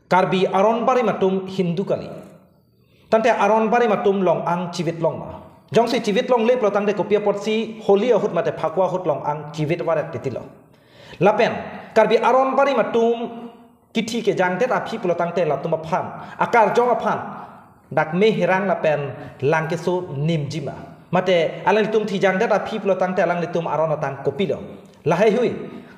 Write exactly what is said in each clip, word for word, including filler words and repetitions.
Karbi aron barim atum Hindu kali. Tangte aron barim atum long-ang chivit long ma? Jongsi chivit longle pulo tangte kopi apotsi Holi ahut mate Phakua ahut long-ang chivit varet titilo. Lapen Karbi aron barim atum kithi kejangdet aphi pulo tangte latum aphan, akarjong aphan dak me herang lapen lang keso nimji ma? Mate alanglitum thi jangdet aphi pulo tangte alanglitum aron atang kopilo? Lahai hui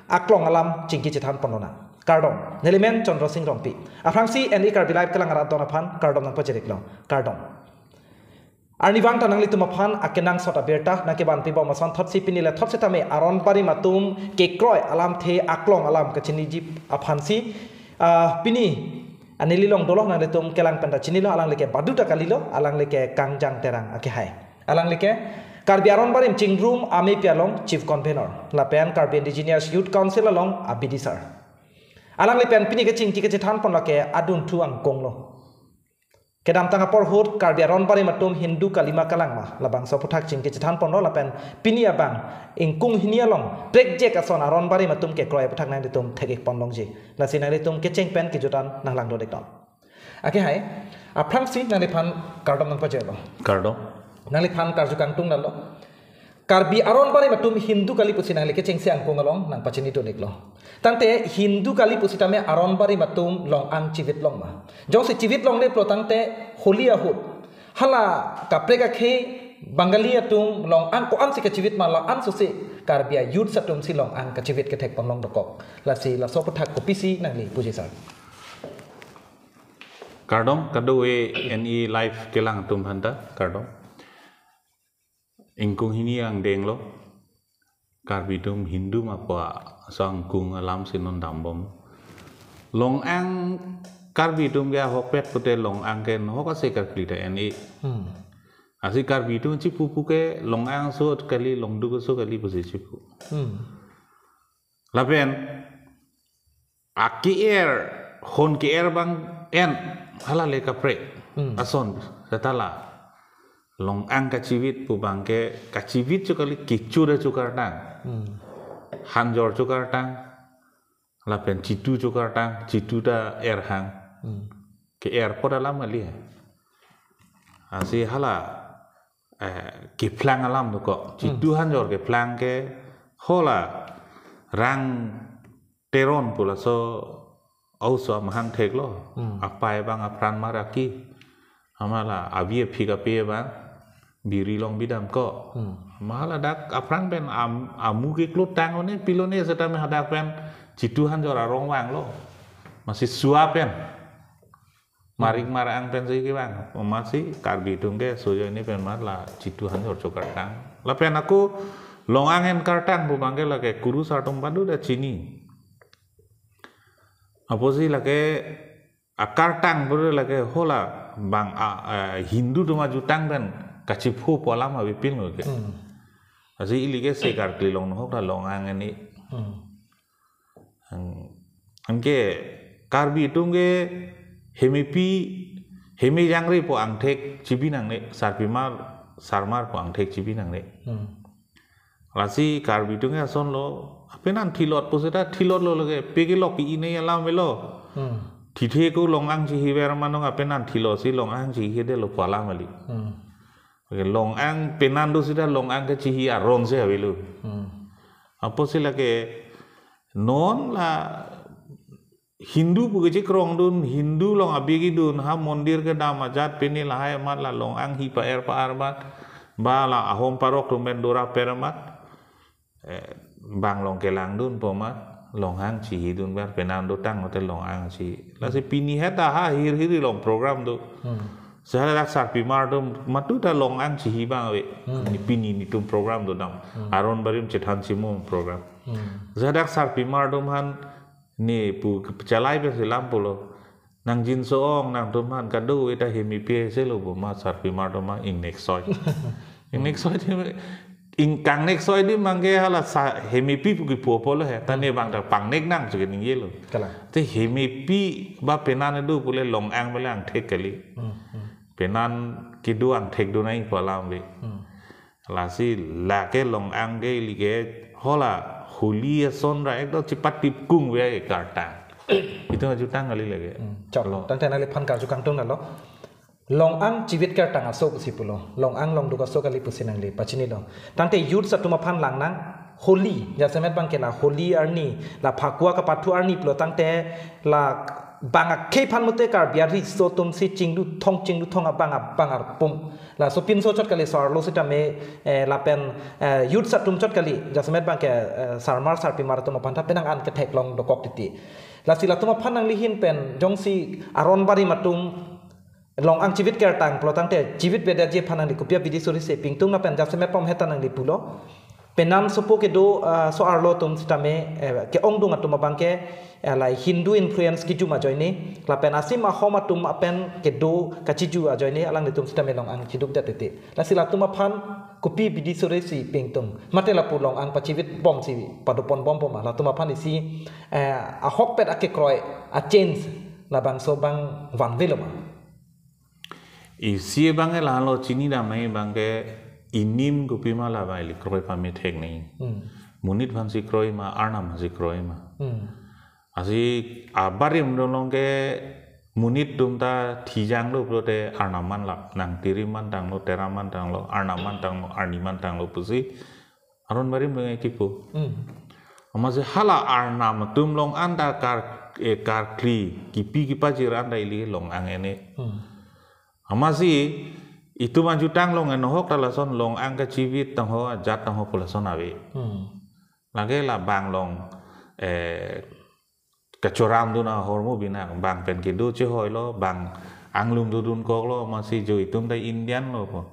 aklong alam chingki chethan ponlonang. Kardom, neli men Chandra Sing Rongpi. Aphrangsi N E Karbi Live kelang arat don aphan kardom nangpachiriklo. Kardom. Arnivang ta nanglitum aphan akenangsot abirta nangkevan pibom ason thotsi pini le thot setame aron barim atum kekroi alamthe aklong alam kachiniji aphansi, ah, pini aneli long dolo, nanglitum kelang penta chinilo, alanglike Badu ta kalilo, alanglike Kangjang Terang akehai. Alanglike Karbi aron barim chingrum amepi along Chief Convener lapen Karbi Indigenous Youth Council along abidi sar. Alanglipen pini kechingki kachethan pon lake adunthu angkung lo. Kedamtang apor ahut Karbi aron barim atum Hindu kali ma kalang ma, labangso aphuthak chingki chethan ponlo lapen pini abang ingkung hini along prekjek ason aron barim atum kekroi aphuthak nanglitum thek-ik ponlongji. Lasi nanglitum kecheng pen kejutan nanglang dodek non. Akehai, aphrangsi nangliphan kardom nangpajirlo. Kardom. Nangliphan karju kangtung lalo. Karbi aron barim atum Hindu kali pusi nangli kechengsi angkung along nangpachini dun-iklo. Tangte Hindu kali pusitame aron barim atum long-ang chivit long ma? Jongsi chivit longle pulo tangte Holi ahut hala kaprek akhei Bengali atum long-ang ko-ansi kachivit ma, la-an sosi Karbi a-youth atumsi long-ang kachivit kethek ponlong dokok? Lasi laso aphuthak kopisi nangli puji sar? Kardom, kadokave N E Live kelang atum aphanta kardom. Ingkung hini angdeng lo. Karbi atum Hindu ma pu aso angkung alamsi non dambom. Long-ang Karbi atum ke ahokpet pute long-ang ke nohok ase karkli ta N E. Hmm. Lasi Karbi atum chipu pu ke long-ang aso kali, longduk aso kali pusi chipu. Hmm. Lapen ake-er, hon ke-er abang en, hala le kaprek. Hmm. Ason, setala. Long-ang kachivit pu abang ke, kachivit chokali kecho ta chokartang. Hmm. Hanjor chokartang. Lapen chitu chokartang, chitu ta er hang. Hmm. Ke-er apot alam kali. Lasi hala, eh, keplang alam dokok. Chitu Hmm. hanjor keplang ke hala Rang Teron pu laso a-oso amahang theklo. Hmm. Apai abang apran mar aki. Amat la avi aphi kape abang biri long bidam ko. Hmm. Amat ladak aphrang pen am-, amu keklutang one pilone setame hadak pen chitu hanjor arong vanglo. Amatsi sua pen. Marik mar-ang pensi kevang. Amatsi Karbi atum ke sojo ini pen amat la chitu hanjor chokartang. Lapen ako long-ang en kartang pu abang ke lake kurusar atum padu ta chini. Apotsi lake akartang pu lake hala bang a, a, Hindu atum ajutang pen kachiphu pu alam avepin lo ke. Hmm. Lasi ili ke se karkli long nohok ta long-ang ini. Hmm. An-, anke Karbi atum ke hemepi, heme jangre pu angthek chibi nangne, sarpimar, sarmar pu angthek chibi nangne. Hmm. Lasi Karbi atum ke ason lo, apenan thilot pu seta thilot lo lake, pe kelok ke inei alam avelo. Hmm. Thithe ko long-ang chihiver manong apenan thilotsi long-ang chihidetlo pu alam kali. Hmm. Lake long-ang penan do seta long-ang kechihi arongsi avelo. Hmm. Apotsi lake non la Hindu pu kechekrongdun, Hindu along abigidun, ha mondir kedam ajat pini lahai amat la long-ang hi pa-er pa-ar amat, ba la ahom parok atum pen dora per amat, eh, bang along kelangdun pu amat, long-ang chihidun ber penan dotang mate long-ang chi. Lasi pini heta ha hirhir along program do. Hmm. Sehala dak sarpimar atum matu ta long-ang chihi abang ave. Hmm. Ni pini netum program dodam. Hmm. Aron barim chethan chimum program. Hmm. Sehala dak sarpimar atum aphan ne pu chalai pen selam pulo. Nangjinso-ong nangtum aphan kadokave ta hemepi selo pu amat sarpimar atum aphan ingnek soi. Ingnek soi di, ing kangnek soi di abang ke hala sa hemepi pu kipu apotlo he. Ta ne abang ta pangnek nang chuke ningjelo. Kalang. Te hemepi ba penan do pule long-ang pule angthek kali. Hmm, hmm. Penan kedo angthek do nai pu alam ave. Hmm. Lasi lake long-ang ke ili ke hala Holi ason ra ekdom chipatip kung ave kartang. Itum ajutang kali lake. Hmm, chok. Lo. Tangte nangliphan karju kangtung nalo. Long-ang chivit kertang aso pusi pulo. Long-ang longduk aso kali pusi nangli pachinilo. Tangte youths atum aphan langnang Holi, jasemet abangke la Holi arni, la Phakua kapathu arni pulo tangte la bang akhei aphan mate Karbi ariso atumsi chingduthong chingduthong abang abang arpum. Laso pinso chot kali, so-arlo sitame, eh, lapen, eh, youths atum chot kali, jasemet abangke, eh, sarmar sarpimar atum aphan ta penang an ketheklong dokok titi. Lasi latum aphan nangli ahin pen jongsi aron barim atum long-ang chivit kertang pulo tangte chivit vedet ji aphan nangli kopi abidi suri si pingtung lapen jasemet pom heta nangli pulo. Penan sopo kedo, ah, so-arlo atum sitame, eh, ke-ongdung atum abangke, eh, lai Hindu influence kijum ajoine, lapen asim ahom atum apen kedo kachiju ajoine alanglitum sitame long-ang chidukdet titi. Lasi latum aphan kopi abidi suri si pingtung. Mate lapu long-ang pachivit bomsi padopon bom bom ma. Latum aphan isi, eh, ahokpet akekroi a-change labangso abang vanvelo ma. Isi abangke lahelo chinidam nangji abangke inim kopima labang ili kroi pamethek nangji. Hmm. Monit aphansi kroi ma, arnam aphansi kroi ma. Hmm. Lasi abarim dolong ke monit atum ta thijanglo pulote arnam man la, nang tirim man tanglo, teram man tanglo, arnam man tanglo, arni man tanglo pusi aron barim dong kipu. Hmm. Amatsi hala arnam atum long-an ta kar, eh, karkli kipi kipajir an ta ili long-ang ene. Hmm. Amatsi itum ajutang long-an ahok ta lason long-ang kachivit tangho, ajat tangho pu lason ave. Hmm. Lake labang long, eh, kachoram dun ahormu binak, bang pen kedo chehoilo, bang anglum dodun koklo, amatsi jo itum ta Indian lo pu.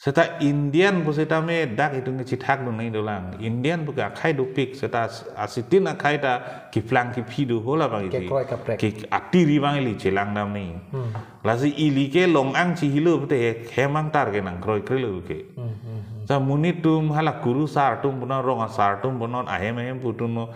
Seta Indian pu sitame dak itum kechithak dun nangji dolang. Indian pu ke akhai dopik, seta asitin akhai ta kiplang kiphi do ho labang iti. Kekroi kaprek. Ke atiri abang ili chelang dam nangji. Hmm. Lasi ili ke long-ang chihilo pute he, hem angtar ke nangkroikre lo ke. Hmm, hmm, hmm. Sa monit atum hala kurusar atum punon, rong asar atum punon, ahem ahem pu atum no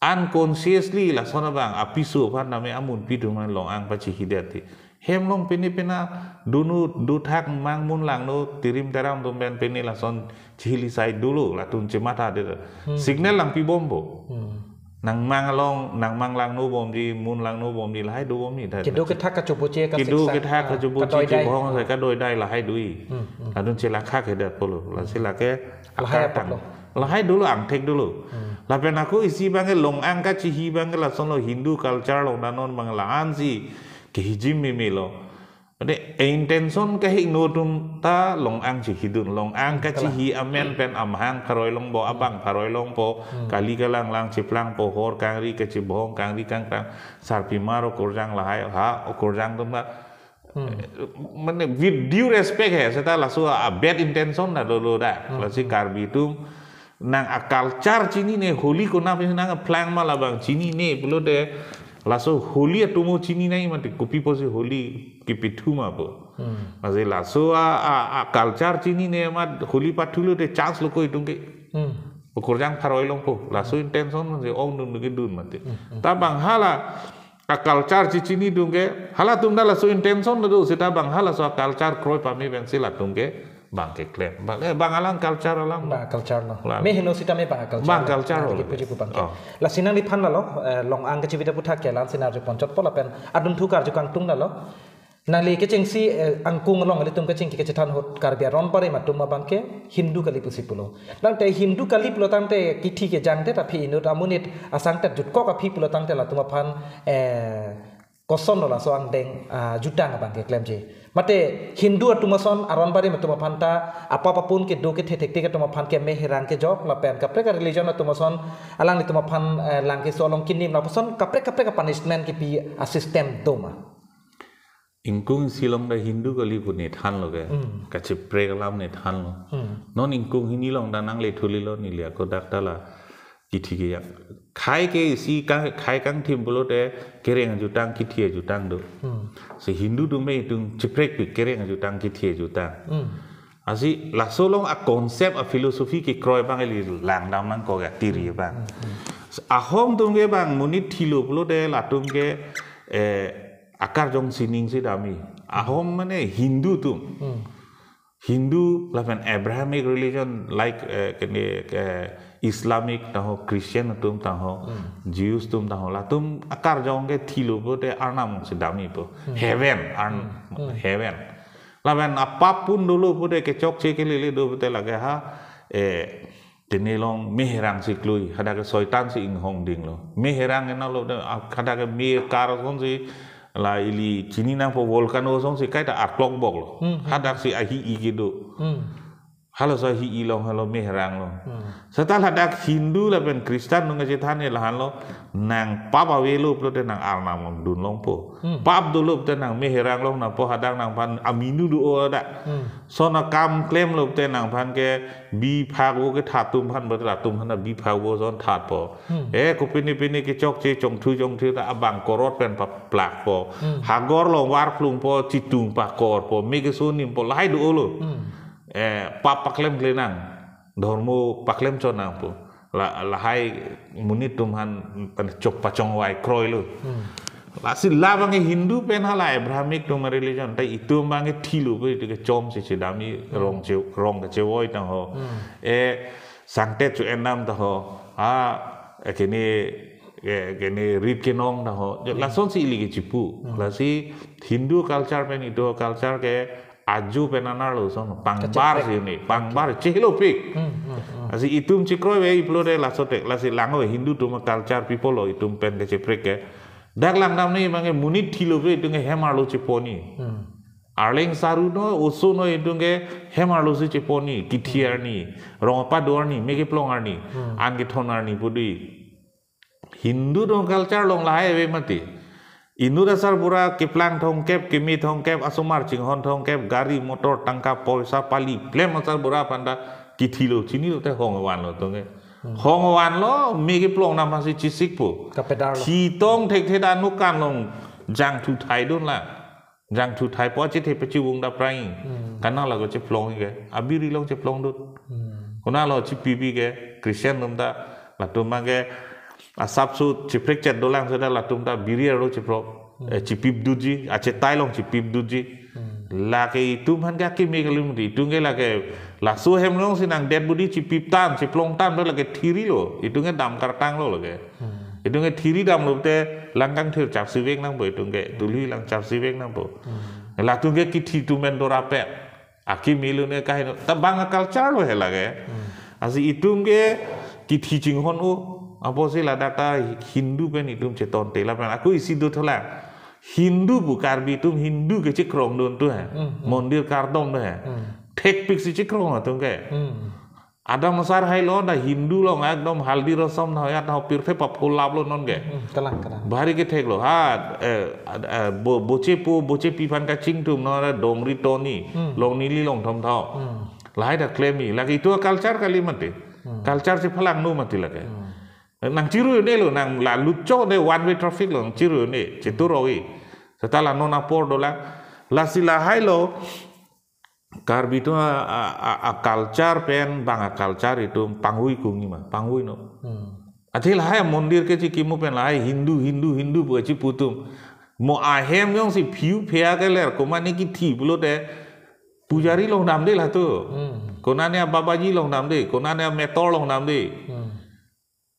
unconsciously lason abang apiso aphan name amunpi atum an long-ang pachihidet ti. Hem along pine pina dunu duthak mang mun langno tirim teram atum pen pine lason chihili sai dolo, latum chematha det. Hmm. Signal nangpi bompo. Hmm. Nangmang along, nangmang langno bomji, mun langno bomji, lahai do bomji. Kedo kethak kachoboche ka kedo siksa, kethak ah, kachoboche kadoidai. Chebong sai kadoidai lahai dui. Hmm, hmm. Latum chelakha kedat pulo. Lasi lake lahai akar tang apotlo. Lahai dolo, angthek dolo. Hmm. Lapen ako isi abangke long-ang kachihi abangke lasonlo Hindu culture along danon abang la-ansi kehijim meme lo. Ade, e intention kahingno atum ta long-ang chihidun, long-ang kachihi amen pen amahang pharoi longpo, abang pharoi longpo, hmm, kali kalang lang chiplangpo, hor kangri kachibong, kangri kangkrang, sarpimar okorjang lahai, ha, okorjang atum ta. Hmm. Mane with due respect he, seta laso a bad intention ta dolo da. Hmm. Lasi Karbi atum nang a culture chinine, Holi konat pen nangplang ma labang chinine pulote laso Holi atomo chini nangji mate kopi pusi Holi kipithu ma pu. Hmm. Masi laso a, a, a culture chinine amat Holi pathulote chance lo ko itum ke. Hmm. Okorjang pharoi longpo. Laso intention masi ongdun ke dun mate. Hmm, hmm. Ta bang hala a culture chichinidun ke, halatum ta laso intention lo do, seta bang halaso a culture kroi pame pensi latum ke bang keklem. Bang, eh, bang alang culture alang. Bang culture lo. Lang. Me heno sitame bang culture. Bang lo. Culture lo. Puji pu bang ke. Oh. Lasi nangliphan lalo, eh, long-ang kachivit aputhak ke la-ansi nangkarju ponchotpo lapen adunthu karju kangtung lalo. Nangli kechengsi, eh, angkung along ilitum kechengsi kechethan ahut Karbi aron barim atum abangke Hindu kali pusi pulo. Tangte Hindu kali pulo tangte kithi kejangdet aphi inut amonit asangtet jutkok aphi pulo tangte latum aphan, eh, kosonlo laso angdeng, ah, jutang abangke klemji. Mate Hindu atum ason aron barim atum aphan ta apap apun kedo kethe thektik atum aphan ke me hirang kejok lapen kaprek a religion atum ason alanglitum aphan, eh, lang keso along kinim lapuson kaprek kaprek a punishment kipi a system do ma. Ingkung isi along ta Hindu kali pu nethanlo ke. Hmm. Kachiprek alam nethanlo. Hmm. Non ingkung hini along ta nangle thulilo neli ako dak ta la kithi ke ya. Khai ke isi ka-, khai kangthim pulote kereng ajutang kithi ajutang do. Hmm. Si Hindu atum me itum chiprekpik kereng ajutang kithi ajutang. Hmm. Lasi laso along a concept a philosophy kekroi abang ili langdam nangkok ya tiri abang. Hmm, hmm. Ahom atum ke bang monit thilo pulote latum ke, eh, akarjong sining si damji. Ahom mane Hindu atum. Hmm. Hindu lapen Abrahamic religion like eh, kene eh, Islamic tangho, Christian atum tangho, Jews atum tangho, latum akarjong ke thilo pute arnam si damji po. Heaven, arn, heaven. Lapen apap pun dolo pute kechokche kelele do pute lake ha, eh, tini along meherang si klui, hadak ke soitan si inghong dinglo. Meherang ena lo, hadak ke me kar asonsi, la ili chini nangpo volcano asonsi kaita arklok boklo. Hadak si ahi-i kedo. Halaso ahi-i along halo meherang lo. Seta ladak Hindu lapen Christian nung kachethan ke lahenlo, nang pap avelo pulote nang arnam along dun longpo. Pap dolo pute nang meherang along nangpo, hadak nangphan aminu do-o dak. Lason akam klemlo pute nangphan ke bi phak vo kethat atum aphan, betul atum aphan bi phak vo ason thatpo. Eh, kopine pine kechokche chongthu chongthu ta abang korot pen paplakpo. Hagor along var plungpo, chitung pakorpo, me keso nimpo, lahai do-olo. Eh, pap paklem kle nang, dhormo paklem chot nangpo. La, lahai monit atum aphan chok pachongvai kroilo. Lasi labang ke Hindu pen hala Abrahamic atum religion, ta itum abang ke thilo pute kechom si chedamji, rong che, rong kechevoi tangho. Eh, sangtet chu enam tangho. Ah, eh, kene, eh, kene rit kenong tangho. Lasonsi ili kechipu. Lasi Hindu culture pen itum culture ke aju pen anerlo ason pangbar si ne, pangbar chehelo pik. Lasi itum chekroi ave pulote lasote, lasi lang ave Hindu atum culture, people lo itum pen kecheprek ke. Dak langdamji abang ke monit thilo pute itum ke hem arlo cheponji. Arleng saru no, oso no itum ke hem arlo si cheponji, kithi arni, rong apa do arni, me keplong arni, an kethon arni pu dei. Hindu atum culture along lahai ave mati. Inut asarbura keplang thomkep, keme thomkep, asomar chinghon thomkep, gari motor tangka poisa pali plem asarbura aphan ta kithilo, chinilo te hong vanlo atum ke. Hong vanlo, me keplong nam asi chisikpo. Kapedarlo. Thi tong thekthe ta anukan along jangthu thai dunlang. Jangthu thaipo, chethe pachivung dapprang. Konat lo ko cheplong ke, abiri along cheplong dut. Konat lo chipipji ke, Christian atum ta, latum abang ke asapso chiprekchet dolang seta latum ta biri arlo chipro, eh, chipip dutji, achetai along chipip dutji. Lake itum aphan ke akeme kali mati, itum ke lake laso hem alongsi nang dead body chipip tang, cheplong tang, lake thirilo, itum ke dam kartanglo lake. Itum ke thiri damlo te langkang thir chapsi vek nangpo itum ke, dulhi lang chapsi vek nangpo. Latum ke kithi atum pen dorapet. Akeme lo ne kaheno. Ta bang a culture lo he lake. Lasi itum ke kithi chinghon-o. Apotsi ladak ta Hindu pen itum chetonte lapen ako isi do tholang. Hindu pu Karbi atum Hindu ke chekrong dun tu he. Mondir kardom do he. Thekpik si chekrong atum ke. Adam asar hailo ta Hindu along ekdom haldi rosam na hoyat na pirthe pap kulap lo non ke. Hmm, kalang, kalang. Bhari kethek lo. Ha, eh, ad-, eh, bo-, boche po, boche pi aphan kachingthum no ra dongri toni, Hmm. long neli long thom thau. Hmm. Lahai ta klemji. Lake itum culture kali mati. Hmm. Culture si phalang nu mati lake. Hmm. Nang chiru ne lo, nang la lutcho de one way traffic lo, nang chiru ne, chitu rogi. Seta la non apor dolang. Lasi lahai lo, Karbi atum a, a, a, a culture pen bang a culture itum pangvui kung ni ma, pangvui no. Hmm. Athe lahai mondir ke chikimo pen lahai Hindu, Hindu, Hindu pu chipu atum. Mo ahem jongsi phiu phia keler, komane kithi pulote pujari long damde latum. Hmm. Konane a Babaji long damde, konane a Metor long damde. Hmm.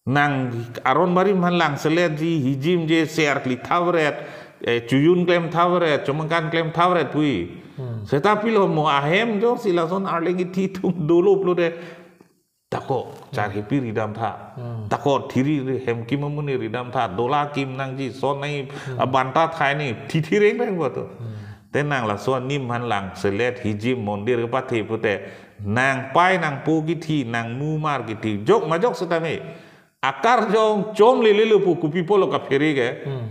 Nang aron barim aphan langseletji, hijimji, ser kli thavret, eh, chojun klem thavret, chomangkan klem thavret pu. Hmm. Seta pilo mo ahem jongsi lason arleng kithi atum dolo pulote. Tako, Hmm. charhipi ridam tha. Hmm. Tako thiri ri hem kim amonit ridam tha. Dola kim nangji, son nai Hmm. abanta thai ni, thithi reng reng boto. Hmm. Te nang laso anim aphan langselet, hijim, mondir kepathe pute. Nang pai nang po kithi, nang mumar kithi. Jok majok setame. Akarjong chom lele lo pu kopi pulo kaphere ke. Hmm.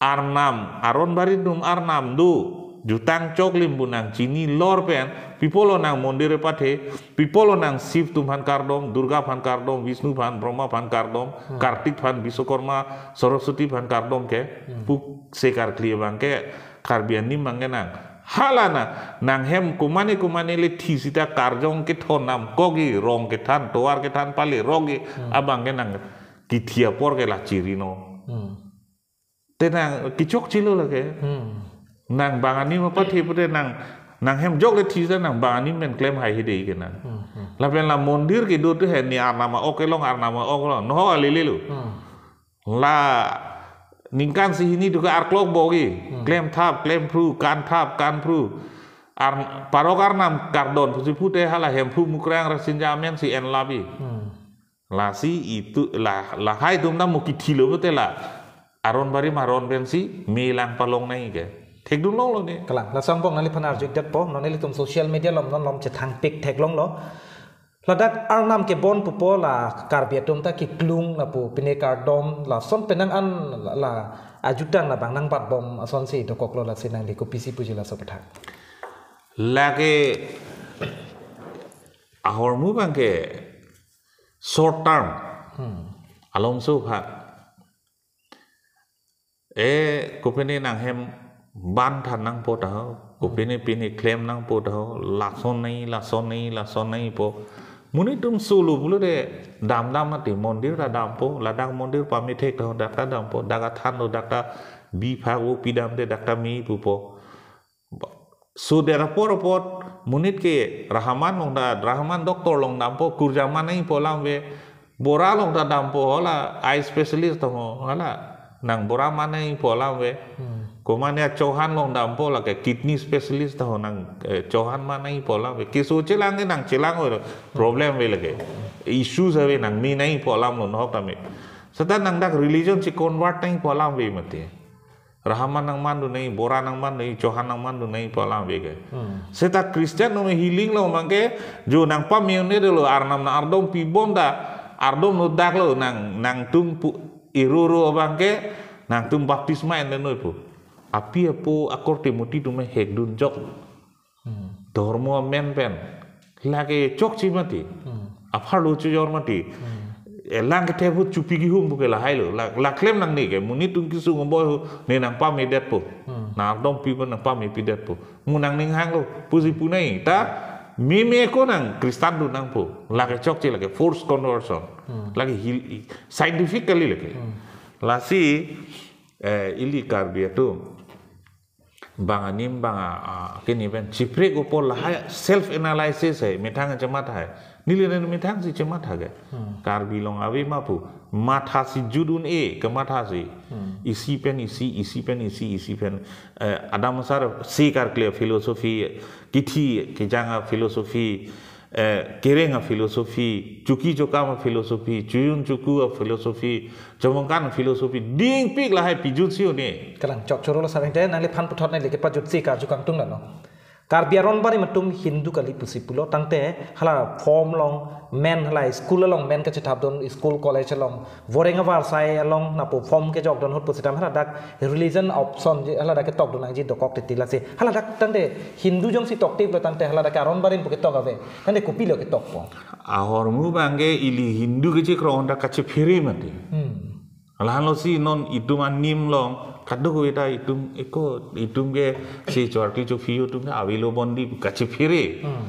Arnam, aron barit atum arnam do. Jutang choklim pu nang chini lor pen. Pi pulo nang mondir kepathe. Pi pulo nang Shiv atum aphan kardom, Durga aphan kardom, Vishnu aphan, Brahma aphan kardom, Hmm. Kartik aphan, Vishwakarma, Saraswati aphan kardom ke. Hmm. Pu se karkli abang ke. Karbi anim abang ke nang. Hala na, nang hem komane komane le thi sita karjong kethon nam kokji, rong kethan, tovar kethan pale rokji, Hmm. abang ke nang kithi apor ke la chiri no. Hmm. Te nang kichokche lo lake. Hmm. Nang bang anim apathe pute nang, Nang hem jok le thisa nang bang anim pen klem hai hede ke nang. Hmm, hmm. Lapen la mondir kedo tu he ne arnam a-ok kelong, arnam a-ok kelong. Nohok alele lo. Hmm. La ningkan si hini tu ke arklok bogi. Hmm. Klem thap, klem phru, kan thap, kan phru. Ar, parok arnam kardon pusi pute hala Hemphu Mukrang Rasinja amen si en labi. Hmm. Lasi itu la, lahai atum ta mo kithi lo pute la. Aron Barim aron pensi me lang palong nai ke. Thekdun longlo ne. Kalang, lason angbong nangliphan arju-ik detpo, non ilitum social media along non lom chethangpik theklonglo. Ladak arnam kebon pupo la Karbi atum ta kiklung lapu pine kardom lason penang an la, la ajutang labang nangbatbom asonsi dokoklo, lasi nangli kopisi puji laso aphuthak. Lake ahormu abangke short term. Hmm. Alomso pha. E, kopine nang hem ban than nangpo taho, kopine pine klem nangpo taho, lason nai, lason nai, lason nai po. Monit atum solo pulote damdam mati, mondir ta dampo, ladak mondir pamethek taho, dak ta dampo, dak athan lo, dak ta bi phak o pidamde, dak ta me pupo. So therefore apot monit ke Rahman along da, Rahman doctor along dampo, kurjang man nangpo alam ave, Bora along ta dampo hala eye specialist taho hala, nang Bora man nangpo alam ave. Hmm. Komane Chauhan along dampo lake kidney specialist taho nang, eh, Chauhan man nangpo alam ave. Keso chelang ke nang chelang ave, problem ave lake. Issues ave, nang me nangpo alam lo, nohok tame. Seta nang dak religion si convert nangpo alam ave mati. Rahman nang mandun nai, Bora nang mandun nai, Chauhan nang mandun naipo alam ave ke. Hmm. Seta Christian atum healing along abangke, jo nang pame un-edetlo, arnam nang ardom pibom ta, ardom no daklo, nang, nangtum pu, iroro abangke, nangtum baptisma en-e noi pu. Api apo akorte mati atum hekdun jok. Hmm. Dhormo amen pen. Lake chokche mati. Hmm. Apharlo chojor mati. Hmm. Elang kethep ahut chupi kihum pu ke lahai lo. La, la klem nangne ke. Monit atum kesung boi ho. Ne nang pamedetpo. Hmm. Nang ardom pipo, nang pamepidetpo. Mo nangning hanglo. Pusi pu nai. Ta meme ko nang Kristan dun nangpo. Lake chokche, lake forced conversion. Hmm. Lake heal, scientifically lake. Hmm. Lasi, eh, ili Karbi atum bang anim bang a, a, kini pen chipre ko pol lahai self analysis hai, methang chematha hai. Neli ren methang si chematha ke. Hmm. Karbi along ave ma pu. Matha si jut un-e, kematha si. Hmm. Isi pen isi, isi pen isi, isi pen. Eh, Adam Sar si karkli philosophy, kithi kejang a-philosophy, eh, kereng a-philosophy, chuki chokam a-philosophy, chojun choku a-philosophy, chomongkan philosophy, dingpik lahai pijut si un-e. Kalang chok choro lo sareng te, nangliphan puthot neli kepajut si karju kangtung lalo. Karbi aron barim atum Hindu kali pusi pulo, tangte hala form along, men hala school along, men kachethapdun, school college along, voreng avarsai along, lapu form kejokdun ahut pusitame haladak religion option ji, haladak ketokdun nangji dokok titi lasi. Haladak tangte Hindu jongsi toktiplo tangte haladak ke aron barim pu ketok ave. Tangte kopilo ketokpo? Ahormu abangke ili Hindu kechekroi ta kachephere mati. Hmm. Lahenlo si non itum anim along, kadokave ta itum eko, itum ke si chorki chophi atum ke avelo bondi kachephere. Hmm.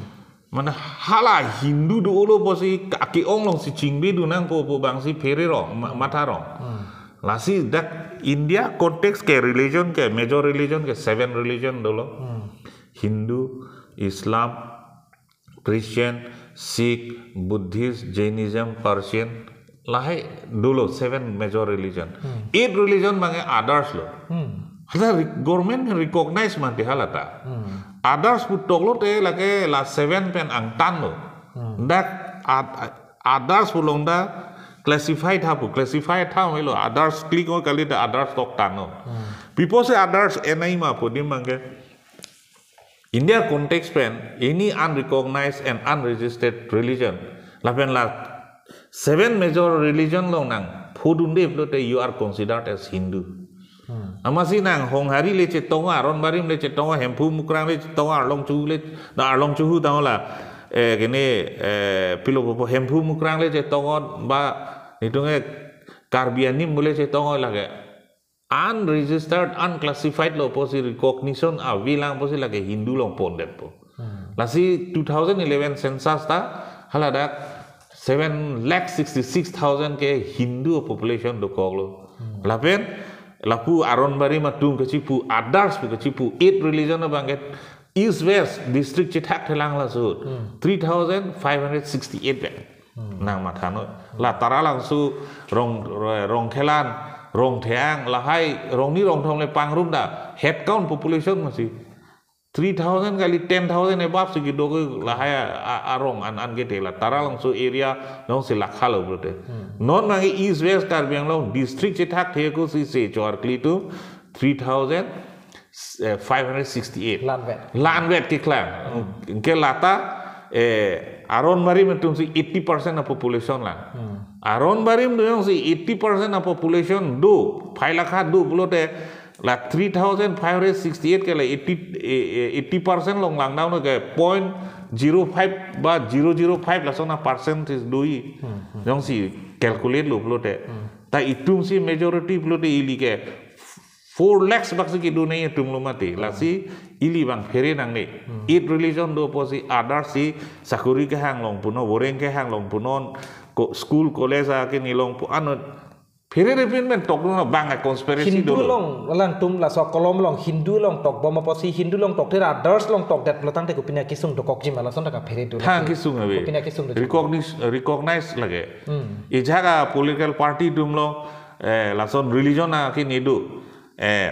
Mane hala Hindu dolo pusi ke-ong along si chingbi dun nangpo pu abang si phere rong, ma-, matha rong. Hmm. Lasi dak India context ke religion ke, major religion ke seven religion dolo. Hmm. Hindu, Islam, Christian, Sikh, Buddhist, Jainism, Persian, lahai dolo seven major religion. Hmm. Eight religion abangke others lo. Hmm. Hala re-, government recognize mati hala ta. Hmm. Others pu toklo te lake la seven pen angtan lo. Hmm. Dak ad-, others pu along ta classified tha pu, classified tha melo, others klik o kali ta others toktanglo. Hmm. Pi apotsi others en-e ma pu adim abangke. India context pen any unrecognized and unregistered religion. Lapen la seven major religion along nang phodunde pulote you are considered as Hindu. Hmm. Amatsi nang Honghari le chetong, aron barim le chetong, Hemphu Mukrang le chetong, Arlong Chohu le, na Arlong Chohu tanglo. Eh, kene, eh, pilo popo Hemphu Mukrang le chetong, ba nitung e Karbi anim le chetong lake. Unregistered, unclassified lo pusi recognition avelang pusi lake Hindu along pondetpo. Hmm. Lasi two thousand eleven census ta haladak seven lakh sixty-six thousand ke Hindu population dokoklo. Hmm. Lapen lapu aron barim atum kachipu, others pu kachipu, eight religion abangke East West district chethak thelang laso three thousand five hundred sixty-eight vet. Nang matha noi. La Taralangso, Rong, Rongkhelan, Rongtheang, lahai Rongni Rongthom le pangrum ta head count population masi three thousand kali ten thousand above si kedo ke lahai a, a, arong an an kete la Taralangso area jongsi lakha lo pulote. Non mangke East West Karbi Anglong district chethak the ko si se chor kli tu three thousand five hundred sixty-eight. Lanvet. Lanvet keklang. Ke lata, eh, Aron Barim atum si eighty percent a population lang. Aron Barim do jongsi eighty percent a population do, phai lakha do pulote la three thousand five hundred sixty-eight ke la eighty, eh, eh, eighty percent along lang down ke point zero five ba zero zero five lason a percent is do-i. Jongsi calculate lo pulote. Ta itum si majority pulote ili ke four lakhs bak si kedo nai atum lo mati. Lasi ili bang phere nangne. It religion do pusi others si sakuri kehang longpo non, boreng kehang longpo non, ko school college a ke nilong po ano phere repin men tok no bang a conspiracy Hindu do. Along alangtum laso kolom along Hindu along tokbom apotsi Hindu along tokte others along tokdet lo tangte kopine kesung dokokji ma lason ta kaphere do. Thang kesung ave. Kopine kesung do. Recognize, recognize lage. Ijak a political party atum lo, eh, lason religion a ke nidu. Eh,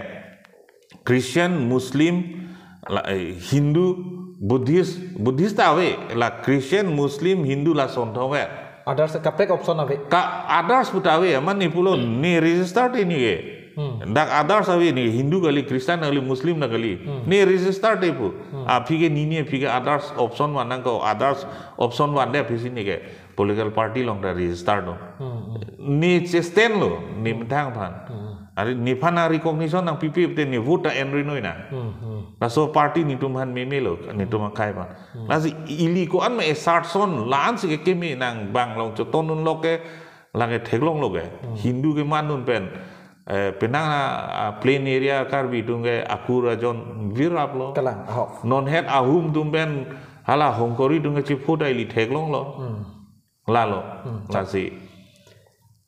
Christian, Muslim, la, eh, Hindu, Buddhist, Buddhist ave, la Christian, Muslim, Hindu lason thong ave. Others kaprek option ave. Ka others puta ave, amat ne pulo ne register te ne ke. Dak others ave ne Hindu kali, Christian kali, Muslim ta kali. Ne register te pu. Aphi ke nini aphi ke others option van nangkok, others option van de aphi si ne ke political party along ta register do. Ne chestand lo, ne methang aphan. Ari nephan a recognition nangpipe te ne vote ta enri noi na. Laso party netum aphan meme lo, netum akhei aphan. Lasi ili ko-an ma assertion la-an si ke keme nang bang along choton un lo ke, lake theklong lo ke. Hindu ke manun pen, eh, penang a, a plain area Karbi atum ke akur ajon virap lo. Kalang, ahok. Non het ahum atum pen hala Hongkori atum ke chiphu ta ili theklong lo. Lalo, lasi.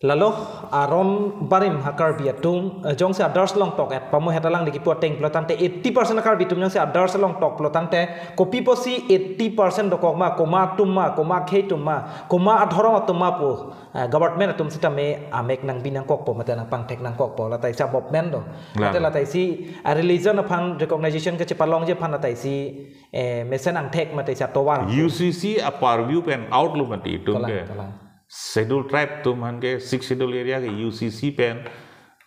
Lalo, Aron Barim ha Karbi atum, eh, jongsi others along tok et, pamo het alangli kipu ateng pulo tangte eighty percent Karbi atum jongsi others along tok pulo tangte, kopi apotsi eighty percent dokok ma, komat atum ma, komat akhei atum ma, komat adhorom atum ma pu, eh, government atum sitame amek nangbi nangkokpo, mate nangpangthek nangkokpo, lata isi a-movement do. Lalo. Mate lata isi, eh, religion aphan recognition kachepalongji aphan lata isi, eh, mesen angthek mate isi atovar. U C C a purview pen out lo mati atum ke. Kalang, kalang. Schedule tribe atum aphan ke, Sixth Schedule area ke U C C pen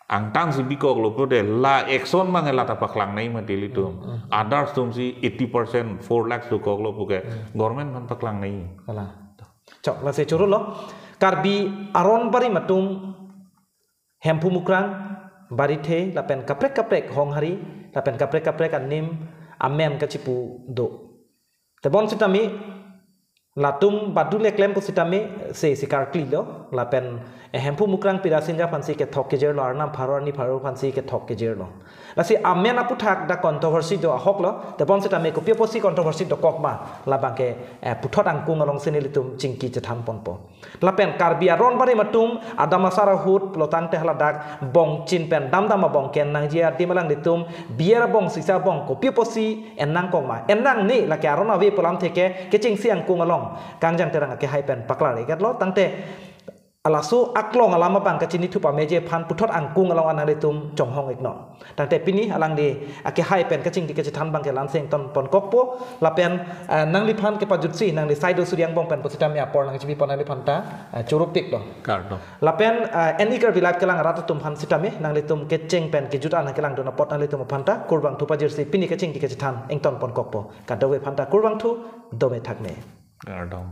angtan si bikok lo pulote la action mang lata paklang nai mati ilitum. Others atum si eighty percent, four lakhs dokok lo pu ke government aphan paklang nai. Kalang. Chok, lasi choro lo. Karbi Aron Barim atum Hemphu Mukrang, Barithe, lapen kaprek kaprek Honghari, lapen kaprek kaprek anim amen kachipu do. Tebon sitame, latum badu le klem pu sitame, se sikar kli lo, lapen, eh, Hemphu Mukrang Pirasinja aphansi kethok kejir lo, arnam pharo arni pharo aphansi kethok kejir lo. Lasi amen aputhak dak controversy do ahok lo, tebon sitame kopi apotsi controversy dokok ma, labang ke, eh, puthot angkung alongsi nelitum chingki chethan ponpo. Lapen Karbi Aron Barim atum adam asar ahut pulo tangte haladak bong chin pen damdam abong ke-en nangji adim alanglitum bier abong sisa abong kopi apotsi en nangkok ma, en nangne lake aron ave pu alamthe ke kechengsi angkung along Kangjang Terang akehai pen paklar-ik-et lo tangte halaso aklong alam abang kachinithu pameji aphan puthot angkung along an nanglitum chonghong-ik non. Tangte pini alangli akehai pen kachingki kachethan abang ke la-ansi ington ponkokpo, lapen, eh, nangliphan kepajutsi nangli saido suri angbong pen pusitame apor nangchipi pon nangliphan ta, eh, choro pik lo. Kardom. Lapen, eh, N E Karbi Live kelang arat atum aphan sitame nanglitum kecheng pen kejut an kelangdun apot nanglitum aphan ta kurvangthu pajirsi pini kachingki kachethan ington ponkokpo. Kadokave aphan ta kurvangthu, dome thakme. Kardom.